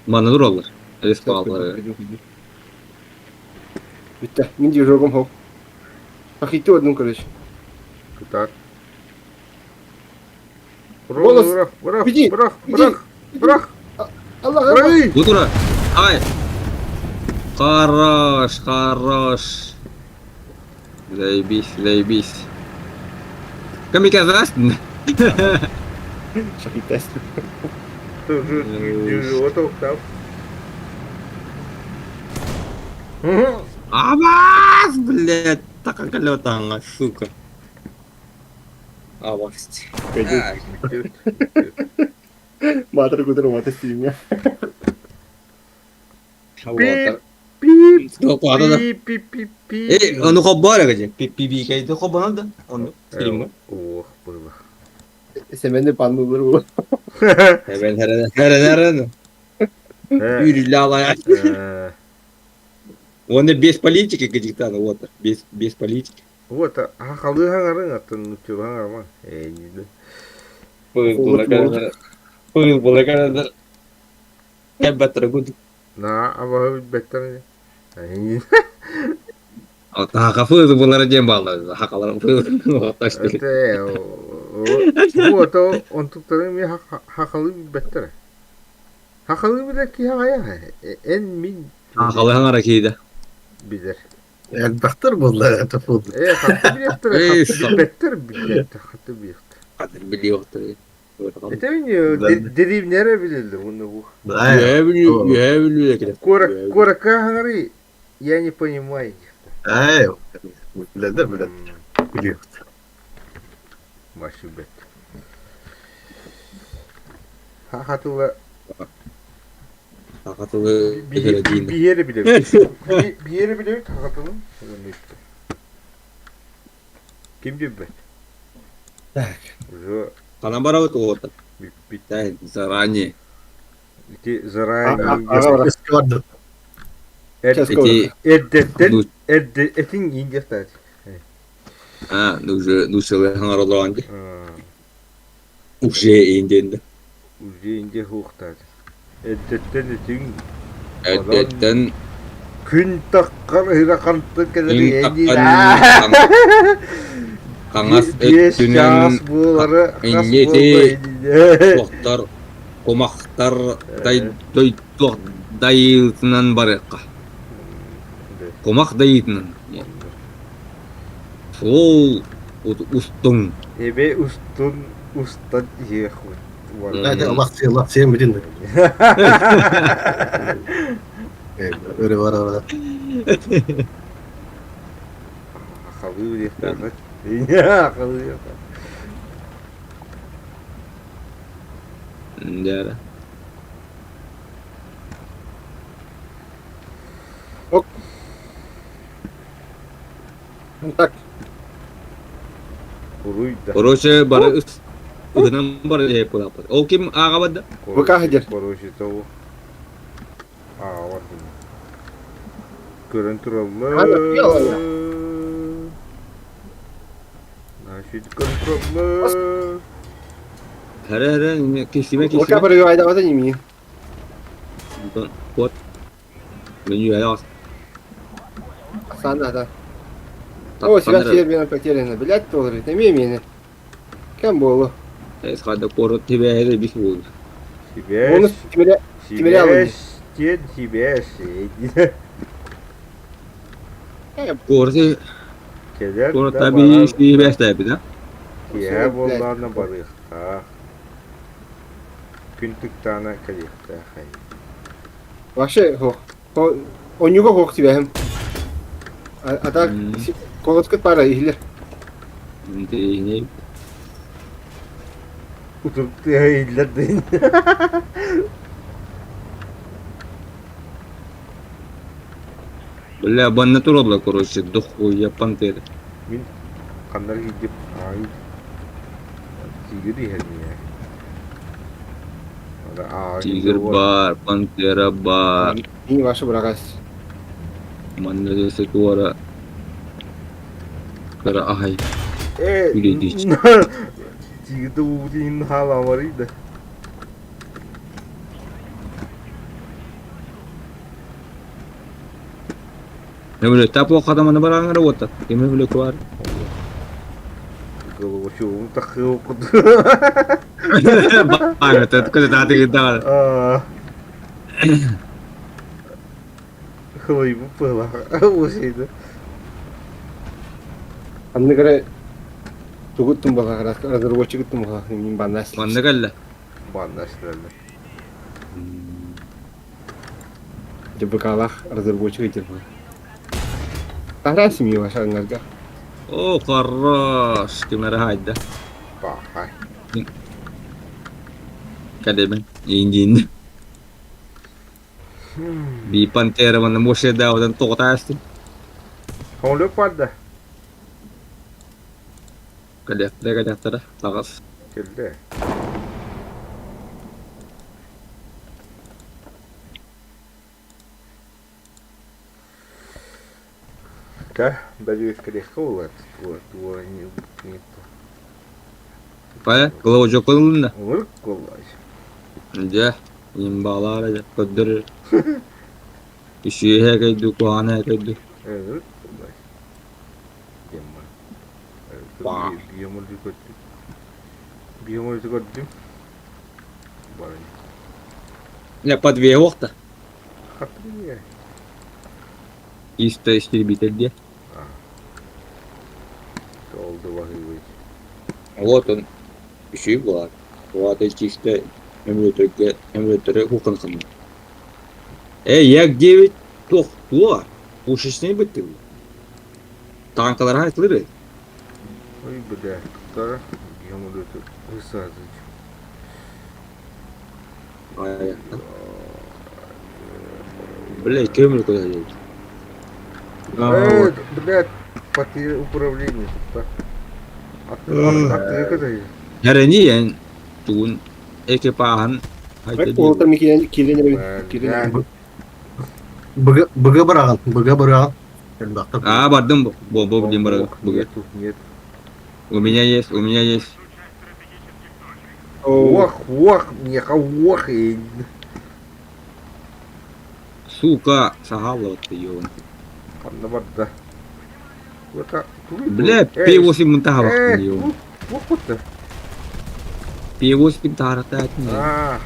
Маны durallar. Рес bağları. Бүттэ. Мин дежургум хох. Пахитти однум короче. Кытаат. Голос. Бырах, бырах, бырах, бырах, бырах. Аллах. Бу тура. Ай. Хорош, хорош. Заебись, заебись. Камикадзе. Шахитес. Абас, блядь, такакалетаңа, сука. Абас. Маатыр кутар умата стимҥэ. Пип, Пип, пип, пип, пип. Э, ону хоббара гажы. Пип пип кайды хоббана да. Ону стримҥэ. Ох, было. Сэмэнни паннулар бу. Эбен хәрән хәрән. Үрүлә Он без политики гадиктана, вот, без без политики. Вот, а халы хаңарын аттан нучур хаңарма. Э, Пыл булагана. Кәбәтер гуд. На, аба беттер. Хафыз булар дем балы. Хакалар пыл. Это вот, он тут ми хакалы беттер. Хакалы билер ки хагая. Эн мин. Хакалы хаңара кейде. Билер. Элбэхтэр буолла это футбол. Э, хаты билектер, беттер билектер, хаты билектер. Хаты билектер. Это не деревнере билелер уну бу. Да. Я билю. Корака хаңары, я не понимаю. Эй, билелер билет. Билектер. Машы бет. Хатыла Хатылы биери билебит. Биери билебит хатылын. Ким билбет? Так. Уже Хана барабыт оҕото. бүппүт. Заранее. Ити заранее. Эти Эрдеттен эрде этин индиахтаат. А, уже нуччалыы хаҥаролоон дии. Уже индиэнде. Уже индия хуохтаат. Эрдеттен этин Эрдеттен күн таххар ыра ханты кэлэри хаҥас Биэс өттүнэн чаас буолары хас инньэти буолла туохтар кумахтар дай дой туох дайыытынан барыахха. Кумах дайыытынан. Суол устуҥ. Эбэ устун устан иһиэхпит. Аллах сен билин. Өрө бар бар. Хабыы билиэхтээхпит. Хабыы. Да. Так. Уруй да. Короче, бары ыһынан бары дьэ кулаппыт. Ол ким ааҕабат да? ВК хадер. Короче, того. Аа, бар. Көрөн тураллар. Значит, көрөн тураллар. Хәрэ хәрэ кисиме ВК кисиме. пробивай ними. Вот. Мен үйә Сана, да. О, себя сербина потеряна. Блядь, доллары. Теми меня. Кем было? Эсхада корот тебе это бих болды. Бонус Сибээс. Тимиря. Сибээс. Тен сибээс. Корот Келер корот да таби барар. сибээс таби да. Киһэ буоллаана барыахтаах. Күн түктаана кэлиэхтээх. Вообще, хо. Хо. Онньуга суох сибээһим. А так колоскыт баара иһиллэр. Интэриэһинэй. Утук тыаһа иһиллэр дын. Бля, банна тураллар, короче, дохуя пантера. Мин ханнар киирдим? Ай. Тигр иһэр миэ. Тигр бар, пантера бар. Не ваша брагас. Манна өссө туора кыра аһай Э, үлэдич. Тигрді уутин халамарыйда. Нөмүрөттэ пуоххатаманы барааҥҥара уоттар. Кими билэ куар. Головочугум тахыы куду. Баҕа, көтө Хылыйбыт быһылаах уусейды. Анны көрө тугуттун баҕа разработчигыттын баҕа мин баннас. Манна кэллэ. Баннасларда. ДБКлаах разработчик этим. Таһраа семьи вашаңарга. О, хорош, ким эрэ хаайда. Баахай. Кэдэбин, иин Би Пантера манна муошердаабытын тоҕутаастын. Хоҥлук барда. Кэлиэхтэрэ кэлиэхтэрэ таҕыс. Кэллэ. Да, бэлиэккэлиэххэ буолар туо не Хайа, головочок ылынна. Ылырык буоллаҕай. Дьэ, имбалаара дьэ, көрдөрөр. Үсүөһэ кэйдүү, куһаҕана кэйдүү. Ылырык буоллаҕай. Диэн бар. Биомолду көрдүм. Биомолду көрдүм. Баран. Не подвеһуохта. Хатырыйа. Исто истребитель диye. Олду баһыыбыт. Вот он үчүгэй буолар. Уата чисто өмүрөтөргө өмүрөтөрө кухын ханна. Э, Як-9 туох туо? Пушечный быттым. Танкалар хайтлыры. Ой, бля, туттара гемолеты высадить. Бля, көмүл куда едет? Э, блядь, потеря управления тут. Аттыга кытай. Эрэни эн тугун экипааһын Уолаттар киирэн киирэн Быга быраҕан, быга быраҕан. Элбэхтэр. А, бардым бу, бу диэн бара быга. Нету, нет. У меня есть, у меня есть. Ох, ох, меха, ох, и... Сука, сахалла ты ёбан. Ханна барда. Бля, П8 мынтаха ёбан. Туох П8 таарата А,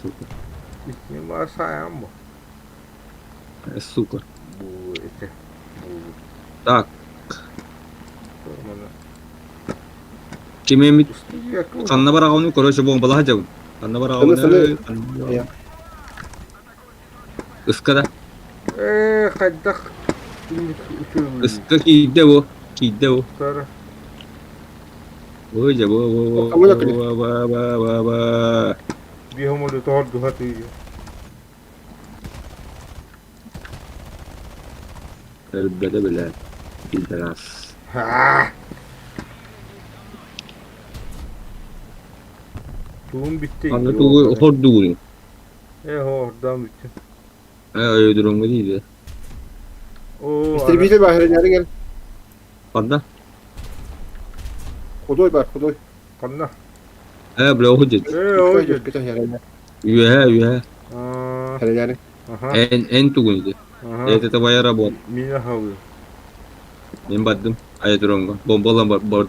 Сука. Итини Сука. Бу это. Так. Ким эмит ханна бараҕын короче бомбалаһа дьабын. Ханна бараҕын Ыскада. Ээ, хайдах Ыска киирдэ бу. Киирдэ бу. Ой, дьэ бу бу бу ба ба ба ба. Биһомолу тоҕор духа тыйы. Өлбөтө билэр. Пидорас. Тугум бүттэ. Аны тугу хордуугун? Э, хордаан бүттүм. Э, өйдөрөҥҥө диidi. Оо, Истребитель бар, херенярин Ханна? Худой бар, худой. Ханна? Э, бля, уходит. Э, уходит. Үөһэ, үөһэ. Херенярин. Эн, эн тугун иди. Это твоя работа. Меня хавы. Мен бардым. Аэдромга. Бомбалан бар. бар.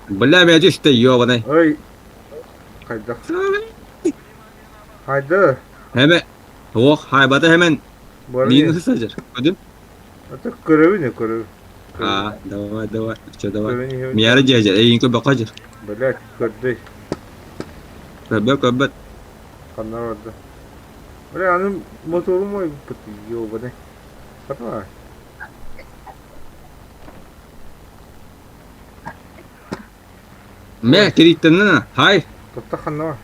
Бля, меня что ёбаный. Ой. Хайда. Хайда. Hemen. Ох, хайбата hemen. Миин сылдьар. Көрдүм? Ата көрөбүн көрөбүн. А, давай, давай. Чё, давай. Мияра дьээдьэр, эйин көрбөккө дьэр. Блядь, көрдөй. Көрбөт, көрбөт. Ханна барда? Бля, аны моторум ойбуппут ёбаный. Хатыма. Мэ, кириттэннэ, хай. Тотта ханна бар?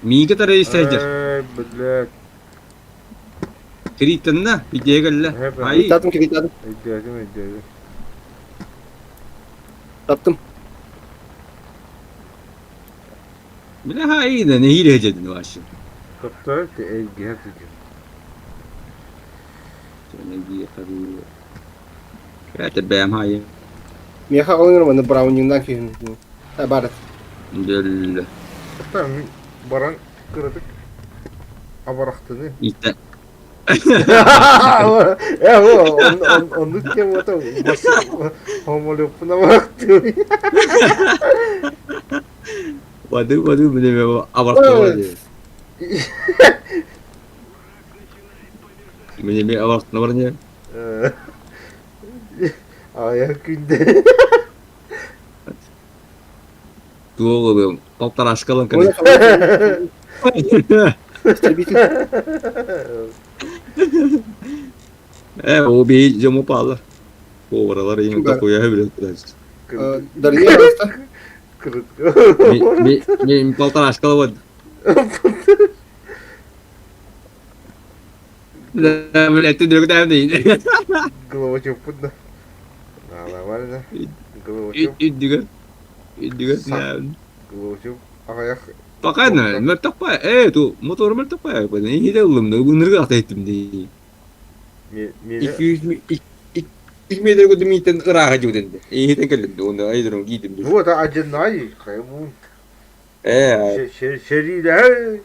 Миигэ тарайы сылдьар. Эй, блядь. Кириттэннэ, идея кэллэ. Хай. Кириттатым, кириттатым. Өйдөөтүм, өйдөөтүм. Таптым. Бля, хай, да нэһиилэ дьэдин вообще. Таптар эйгэһэ сылдьар. Это бэм хайы. Миэхэ оҕолор манна брауниннан киһин. Барат. Дөл. Таптар баран кыратык абарахтыны. Итэ. Э, оннук темата homolopun абарахтыы. Бады бады билеме абарахтыны. Билеме абарахтыны бар не? Ая күндэ. Туох полторашкалан кэлэн. Э, о бей жому паалар. Поваралар ең такой билет. Дарья Мен полторашкала вот. Да, блядь, ты друг там не. Головочок да. Нормально. Головочок. Идига. Идига. Головочок. Аяқ. Пока на, мөлтөкпа, э, ту мотор мөлтөкпа, не ылым, ынырга аттым дии. 200 2 метр көтү ырааха дьуденде. Иһитен кэллим, уонна айдырым киитим. Вот одинай, хайбун. Э, Шериде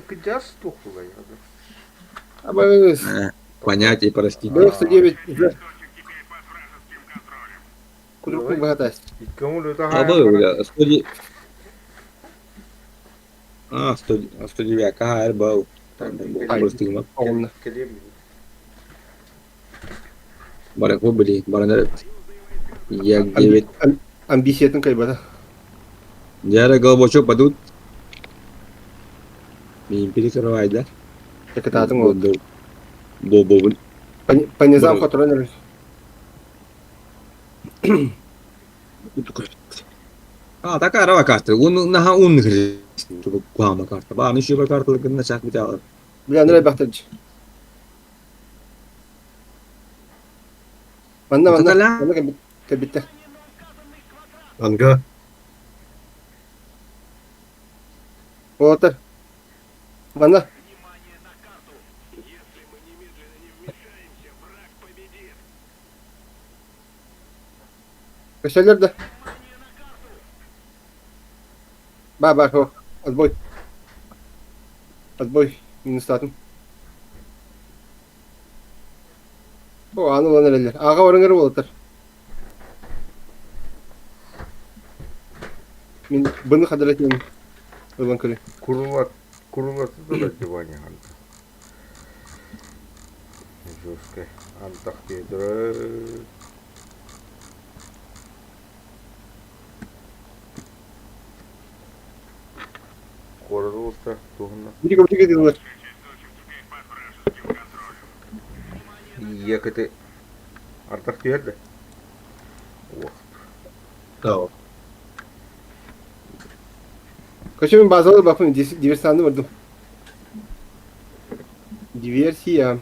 кыдьас тухулай. Понятие, простите. 99 Кудрук богатасть. Абы, 100 А, 109, ага, РБЛ. Просто Барак были, баранер. Я 9. Амбициятын кайбата. Яра головочок падут. Мен перекрывай, да? Кататын ол. Бо-бо. По низам контроль. А, такая рава карта. Он наха он куама карта. Ба, ну еще карта гына чак бит. Бля, нрай бахтач. Манна, манна, манна кабитте. Анга. Олатар. Манна. Көсөлөр да. Ба, бар, хо. Отбой. Отбой. Минустатым. Бу аны улан эрэллэр. Аҕа барыҥар буолатар. Мин быны хадара тиэн ылан көрө. Курулат, курулаты да диване ханта. Жесткая. Антах дедре. Курулата туһунна. Бири көбүтүгэ дылар. Ехати. Артах түһэрдэ. Ох. Да. Көчөмүн базалы бапын диверсанты бардым. Диверсия.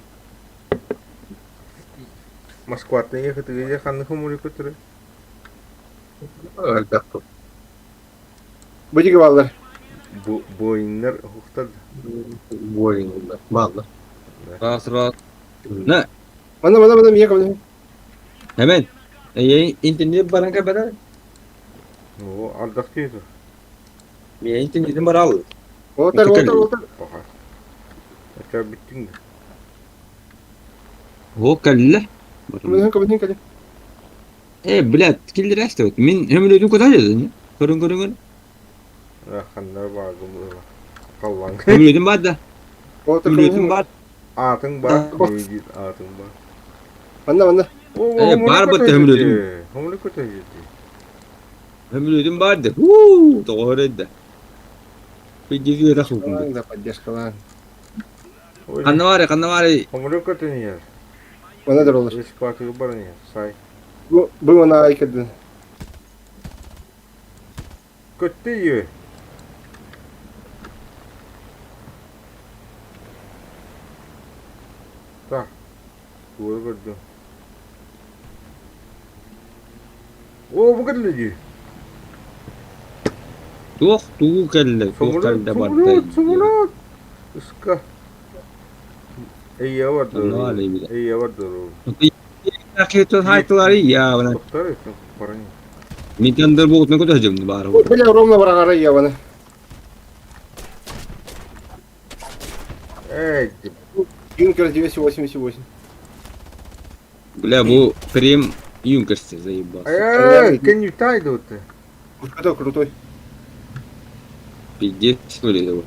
Москваттан ехати где ханны хумури көтөрө. Элбэх. Бутиге баллар. Боиннер ухтад. Боинг. Балла. Раз, раз. На. Манна, манна, манна, мия кабы. Hemen. Интернет баранка бара. Ну, ардах түһэр. Мен интернетим бар ал. Олатар, олатар, олатар. Пока. Это биттиң. О, кэллэ. Мын кабытын кэле. Э, блядь, киллер эстебит. Мин өмүлөдүн көтө дедин. Көрүн көрүн көрүн. Ханнар багым. Қаллаң. Өмүлөдүн бар да. Олатар, Өмүлөдүн бар. Атың бар, дейді, атың бар. Манна, манна. Э, бар бу өмүлөдүн. Хомлы көтө жети. Өмүлөдүн бар да. Уу, тоҕор эдде. Пиздец үөрэх Да, поддержкалаан. Ханна баарый, ханна баарый? Хомурук көтөн иһэр. Мана доролор. Скватыгы баран иһэр. Сай. Бу бу мана ай кырдын. Көттө иһэ. Так. Туора көрдүм. Оо, бу кэллэ дии. Туох тугу кэллэ, туох Самолет, кэллэ барда. самолет, самолет! Ыска. Эйэ бар Онно бile. Эйэ бар дору. Хайтылары я бана. Тоқтар etsin парани. Мин тандыр бугутна көтө жымды бары. Бля, ровно барагара я бана. Эй, Юнкер 288. Бля, бу прем юнкерсе заебался. Эй, can you tie тут? Крутой, крутой. Пиздец, что ли его.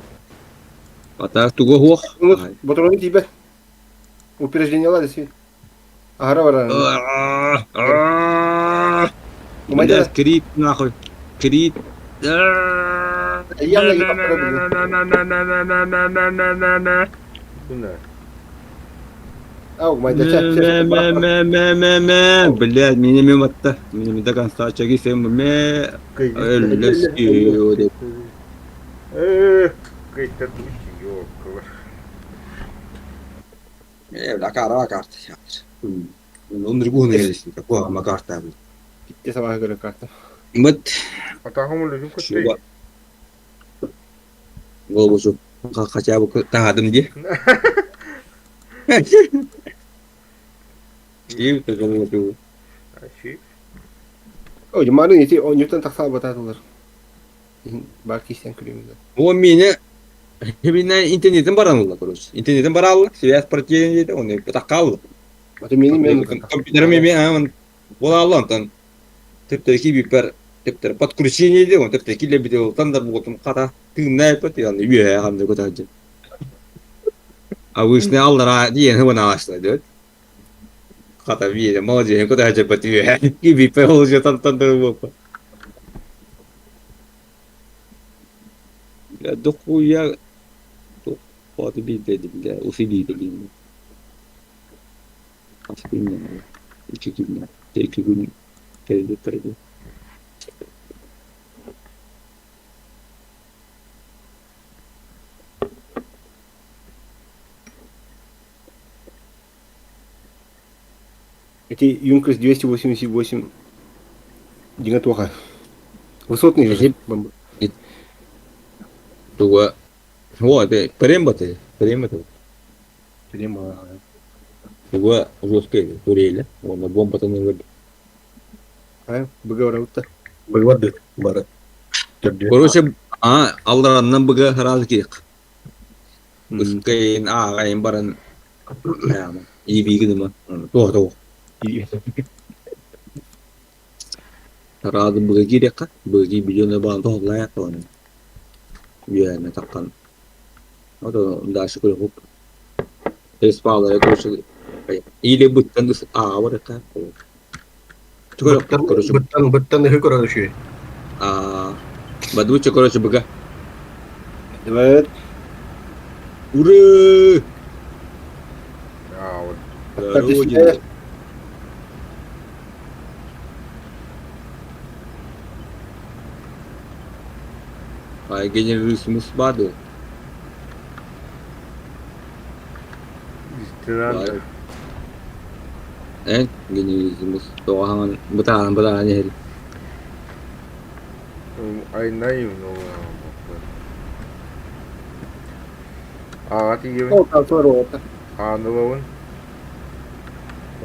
А так туго хох. Батроны тебя. Упреждение ладно, си. Агара барана. Бля, крит нахуй. Крит. Я Бу Ау, майда, ча, Мэ, блядь, меня мимо атта. Меня до конца чаги сем мэ. Э, кайта тучи, ёкалар. Э, бля, кара карта. Онdur bu ne gelsin? Bu ama karta abi. Те сама говорю карта. Мыт. Ата хомулы жүм көттө. Ол болсу хотя бы тағадым де. Ким такого Аши. Ой, мары не те, он ньютон тақсал бататылар. Бар кистен күлеміз. О мені Мен интернетім баран короче. Интернетім баралды, связь потерян дейді, оны таққалды. А то мені мен Компьютерім мен амын бола алды онтан. Тіпті кибипер, тіпті подключение дейді, он тіпті келе бите ол тандар болтым қата тыңнай пат, яғни үйе қамды көтәді. А вышны алдыра диен хыбына ашты, дейді. Қата бейді, молодец, көтәді пат үйе. Кибипер ол же тан болып. Бля, дохуя. Хватит бить, бля, усилий такие. Aspirina. 2 gün, 2 gün geldi. Эти Юнкерс 288 Дигатоха. Высотный же. Бомба. Туга. О, ты прембаты, прембаты. Прямо. Туга жесткий турели. Он бомба там не А, быгавраута. Быгварды бары. Короче, а, алдараннан быга разы керек. Үскейін, ағайын баран. Ибигіді ма? Тоқ, тоқ. Разы быга керек қа? Быги билионы баған тоқ лаяқ оны. Үйәне таққан. Ото дальше көріп хоп. Респалары короче. Или бұттан а, вот это. Короче, Быттан быттан ыхы көрөр үшүй. а, бадуча, короче, быга. Давай. Ура! А, вот. Родина. А генералиссимус баду. Истинан. Э, генералиссимус. Тоғаған бытаған бытаған ери. Айнайым, ну. Ага, тиебин. О, там рота. Аанылабын.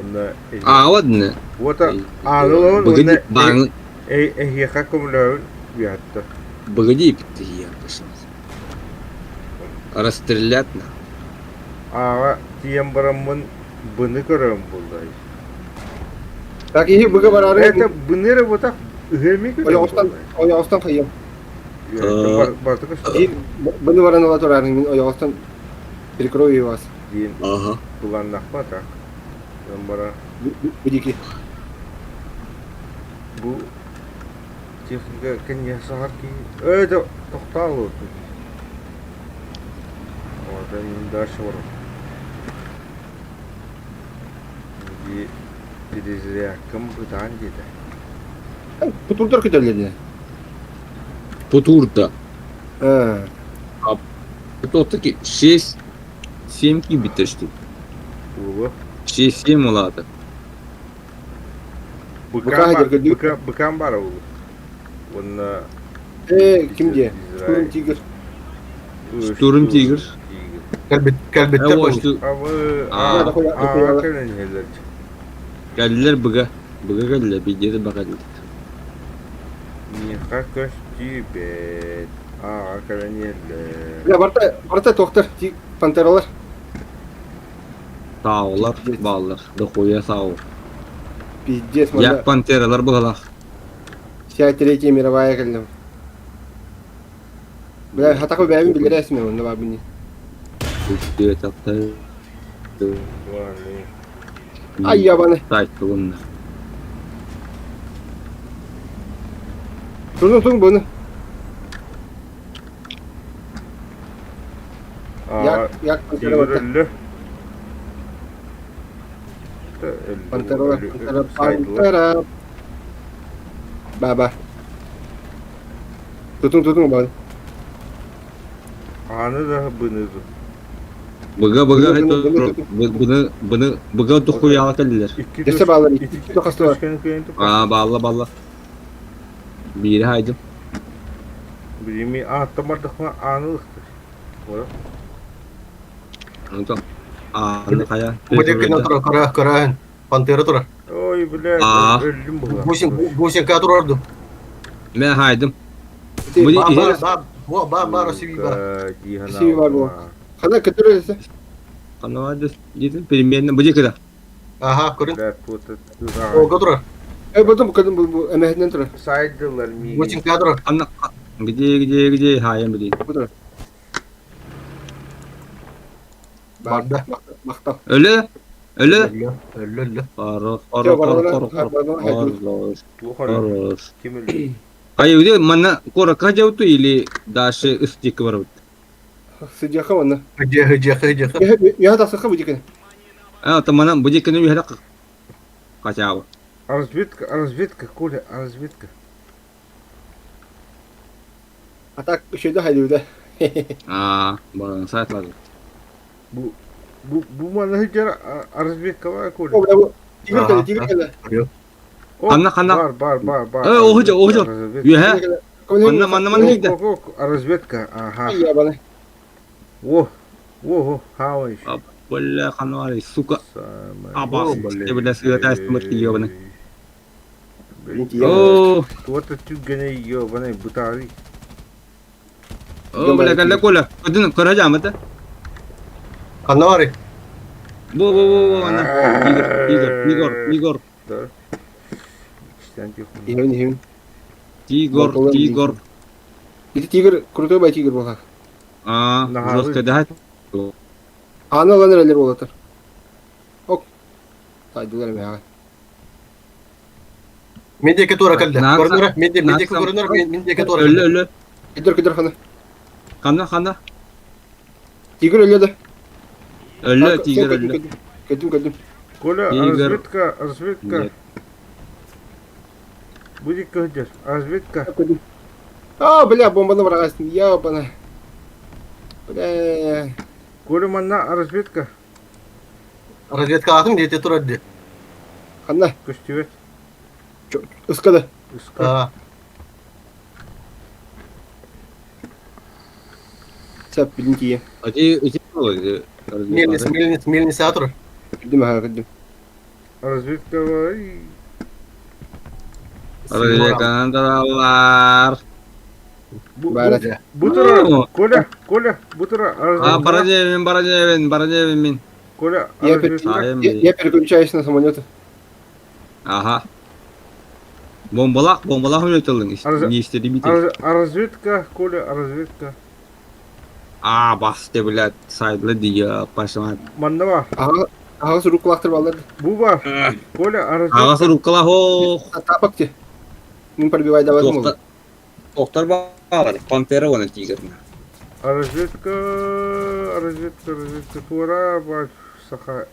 Онна А, ладно. Вот аанылабын Быгыди онна баң эһиэхэ көмөлөбүн үһэтте. быгыди я пошел. Расстрелять на. Ага, тиен бараммын быны көрөм булдай. Так, и быга барары. Это быны работа ыһыми көрөм. Ойоғыстан, ойоғыстан қайым. Бартык И быны баран ала турарын, мен ойоғыстан перекрою вас. диэн Ага. буланнахпа так. Бара Будики. бу техника кенья сахар ки. Э, тоқтал. Дальше барар. Дии перезарядкам бытаан диэтэ. Кутурдар көтөллөр дии. Кутурда. А. Это таки 6 7 кибитер что ли? Уолу. 6-7 улаата. Быкаан бар, быка, быкаан баар уолу. Уонна Э, ким диэ? Штурм Тигр. Штурм Тигр. Кэлбит, кэлбиттэр Кэллилэр быга. Быга кэллэ, бидиэти бакаллар. Миэхэ көстүүбэт. Ааҕа кэлэн иһэллэр. Бля, барта, барта туохтар, пантералар. Саалар бааллар. Дохуя саал. Пиздец, Я пантералар быһалаах. Вся третья мировая кэллим. Бля, хатака бэйэбин билэрээсим онно баабын. Ай ябаны. Тайтылынна. Турун турун буну. Як як Өллө. Пантера, пантера, пантера. Баба. Тутун тутун баба. Аны да быны Быга быга быны быны быга тухуяла кэллилэр. Десе баалар икки хастылар. Аа баалла баалла. Биири хайдым. Билими ааттамардахма ааны ылыхтыр. Онтон ааны хайа. Бу тура кара кара пантера тура. Ой, блядь, өллүм була. Бусин бусинка турарду. Мен хайдым. Ба ба ба Россия бар. Россия бар бу. Хана көтөрөлсө. Хана дедим переменный бу жекеде. Аха, көрүн. Ого турар. Э, потом кадым бу эмэһинен турар. Сайдылар ми. Бусинка турар. Хана где где где хайым билин. Бу турар. Барда. Мактал. Өлө? Өлө? Өлө, өлө. Хорош, хорош, хорош, хорош. Хорош. Ким өлө? Кайы үйде манна куоракка дьабыт или дальше ыстык барабыт? Сыдьаха манна. Хыдьа, хыдьа, хыдьа. Я тахсыха бу дикини. А, то манна бу дикини үһэрэ качаабы. Разведка, разведка, Коля, разведка. А так еще да хайдуда. А, баран сайтлады. Бу бу бу манна хыдьар разведка бар, Коля. О, бу тигр кэлэ, тигр кэлэ. Ханна, ханна. Бар, бар, бар, бар. Э, оһуҗа, оһуҗа. Үһэ. Манна, манна, манна хигдэ. Разведка, ага. Ябаны. О, о, хавай. Бля, ханвары, сука. Аба, бля, сыгата смерти ебаны. О, Вот түггәне ебаны бутары. О, бля, кэллэ Коля. Көдүн көрө жамыта. Ханна Бу, бу, бу, бу, манна. Игорь, Игорь, Игорь, Игорь. Да. Иһин, иһин. Тигр, тигр. Ити тигр, крутой бай тигр болар. А, жестко да. Аны алан эрэлэр буолатар. Ок. Тайдылар эмэҕэ. Мен диэки туора кэллэ. Көрүнөр, мен мен диэки көрүнөр, мен диэки туора Өллө, өллө. Кедер, кедер хана. Хана, хана. Тигр өллө да. Өллө, тигр өллө. Көдүм, көдүм. Коля, разведка, разведка. Будет көдер, разведка. А, бля, бомбаны барагастын. Ёбана. Бля. Коля, манна разведка. Разведка атын диэти турар ди. Ханна. Көстүбэт. Ыскада. Ыска. Сап билин тиийэ. Ати, ити Мельница, мельница, мельница турар. Кирдим аха кирдим. Разведка Разведкалар. Бутура, Коля, Коля, бутура. А, Барадевин, Барадевин, Барадевин мин. Коля, я, я переключаюсь на самолеты. Ага. Бомбалах, бомбалах үлетелдің. Не істеді бит. Разведка, Коля, разведка. А, басты, блядь, сайдлы дия, пашма. Манна бар. Ага, ага, рукалахтыр балдар. Бу бар. Коля, разведка. Ага, рукалах, ох. Тапак те. Мин пробивай давай. Тоқтар бар, пантера оны тигр. Разведка, разведка, разведка туора бар саха.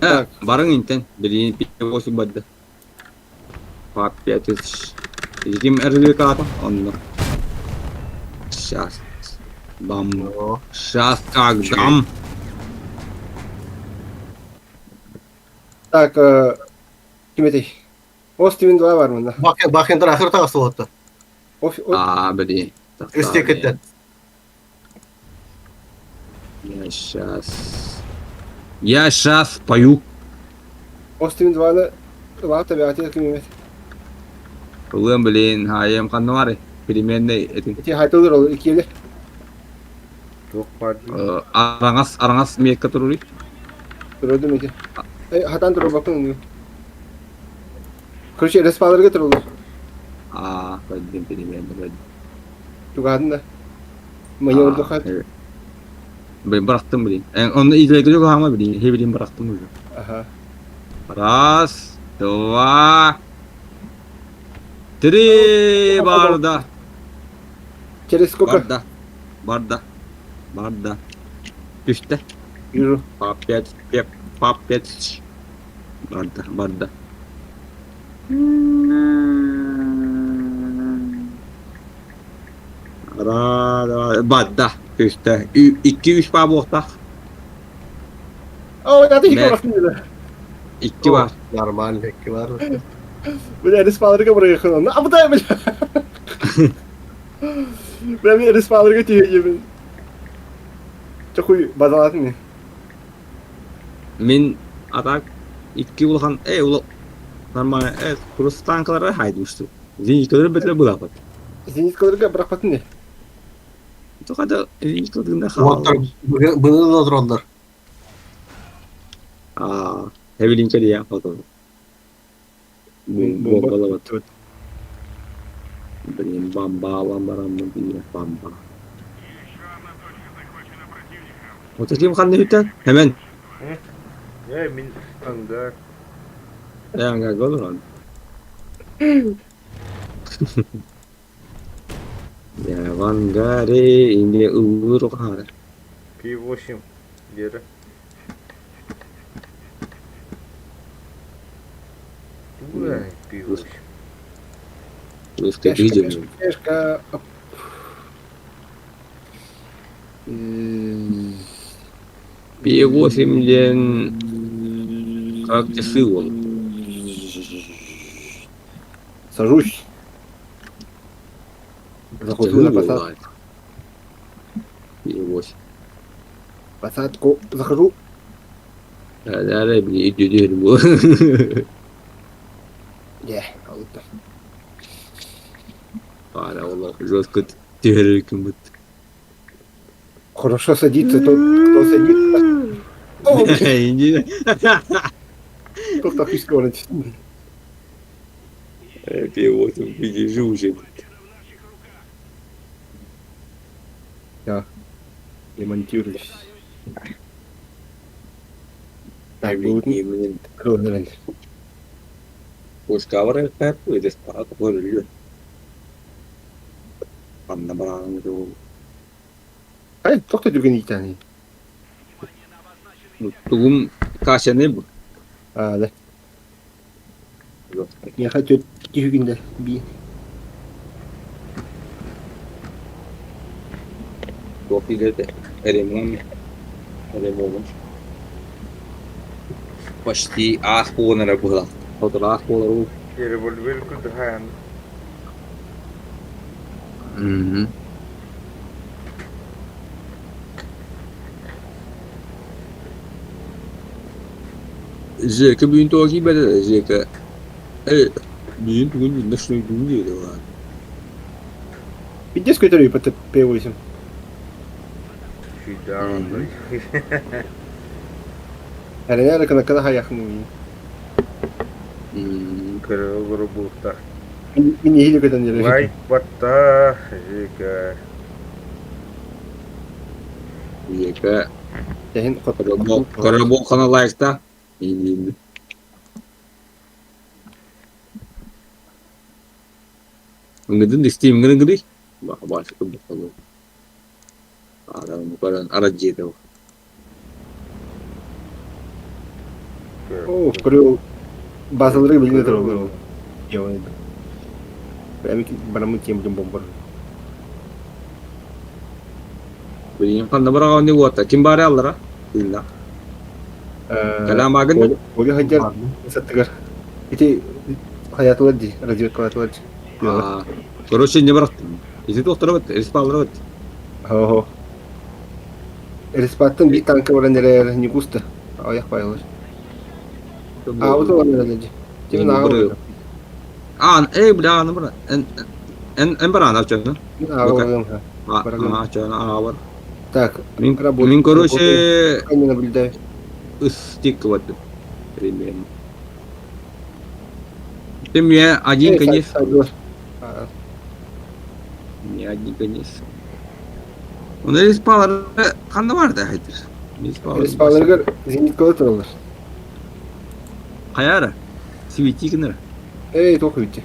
Э, барың интен. Билигин 5 барда. По 5000. Ким разведка ата? Онно. Сейчас. Дам. Сейчас как дам. Так, ким этэй? Остивин 2 бар мында. Бахендер ахыр таҕас уолаттар. А, блин. Өстекеттен. Я сейчас... Я сейчас пою. Остивин 2-ны ылаата бэҕэтигэр ким эмит. Ылыам, блин, хаайым ханна баарый? Переменный этин. Ити хайтылыр ол икиэлэр. Туох баар дии? Араҥас, араҥас миэккэ туруруй. Турудум ити. Хатан турбаппын оннугу. Короче, респаларга туруллар. Аа, көрдүм, переменный көрдүм. Тугаатын да. Мае ордуха. Блин, бырахтым, блин. Онно излейге жоқ ама, блин, хе, блин, бырахтым уже. Ага. Раз, два, три, барда. Через сколько? Барда, барда, барда. Түстэ. Вижу. По пять, по пять. Барда, барда. Барда, түстэ. Икки үс баа буолтах. О, я ты их Икки бар. Нормально, икки бар. Бля, респаларга проехал. А бля, бля. Бля, мен респаларга тиийэбин. Чохуй базалатын мен. Мин атак икки улахан э ула нормально э курус танкалары хайдушту. Зениткалары бөтеле булапат. Зениткаларга бырахпатын не? Тухада зениткаларында хаал. Уоттар быны дроннар. Аа, хевилинче дия фото. Бомбалабат. Блин, бомба, бараммын дии, бомба. Вот таким ханна үтэн? Hemen. Э, мин анда. Э, anga голорон. Я вангаре инде ыллыр ухаар. Пи-8 Лера. Ой, Пи-8. Пешка, Пешка, пешка. Пи-8 диэн как часы ол. Сажусь. Захожу на посадку. Пи-8. Посадку. Захожу. Эрэ били үдүдүр бу. Дьэ, алытта. Пара олох жестко түһэрэр күммүт. Хорошо садится тот, кто садится. О, Туох так искорить. Пи-8 видишь уже. Я ремонтируюсь. Так, будет кровь. Пушкавар это көрүллү. Анна бараан Ай, тоқта жүрген итани. Тугум кашаны бу. А, да. Я хочу кихүгүндэ би. Туох идете? Эремон. Эремон. Почти аас буолан эрэ быһылаах. Хоту аас буолар уу. Револьвер кудхан. Мгм. Жека бүгүн тоҕо киирбэтэ Жека э бүгүн тугун ночной дуу диэри баар. Пиздец көтөрүй по П8. Сюда. Эрэнэ кынаккана хайахын Көрө буолта. Мин иһили көтөн дьэрэ. Лайк батта Жека. Жека Тэһин Көрө лайкта. Индин. Ыңгыдын истейм гыры. Баасы курдук Арадьиэтэ О, көрү базалары билине тураллар ол. Барамын тиэмитин бомбар. Билигин ханна бараҕын уота ким баары аллара? Тыынна. Калаамаагын Оля сылдьар саттыгар. Ити хаятылар дии, разведкалатылар дии. Короче, не барахтым. Ити туохтара бат, респаллара бат. Хо-хо. Респаттан биир танка баран эрэр не густо. Аяқ байлар. А вот он эрэр дии. Тимин ааҕа А, эй, бля, аны бара. Эн эн эн баран ачана. Ааҕа Ачана аавар. Так, Мин, мин короче, не наблюдаю. Ыстик вот примерно. Ты мне один конец. Не один конец. Оны респалары ханна бар да хайтыр. Респаларыгар зениткалар тураллар. Хайара? Свети гынар. Эй, туох үтте.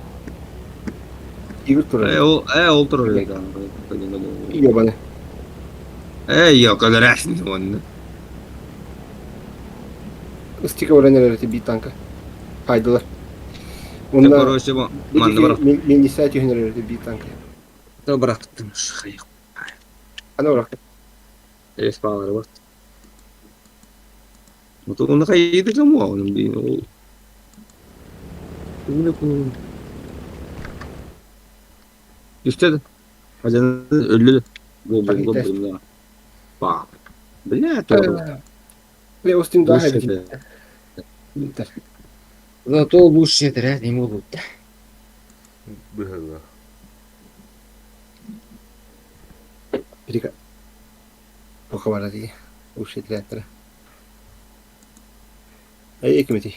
Игорь турар. Э, ол, э, ол турар. Ебаны. Эй, ёкаларасың онны. Ыстика баран эрэр биир танка. Хайдылар. Онна Короче, манна барах. Милиция түһэн эрэр биир танка. То барахтым. Ана барах. Респалары бар. Мотоны хайды кому оның дейін ол. Үстеді. Хажан өллү. Бу бу бу. Ба. Бля, то. Бля, Остин да Зато лучше это не могут. Быһыла. Перека. Пока барар дии. Лучше трактора. Эй, ким этэй?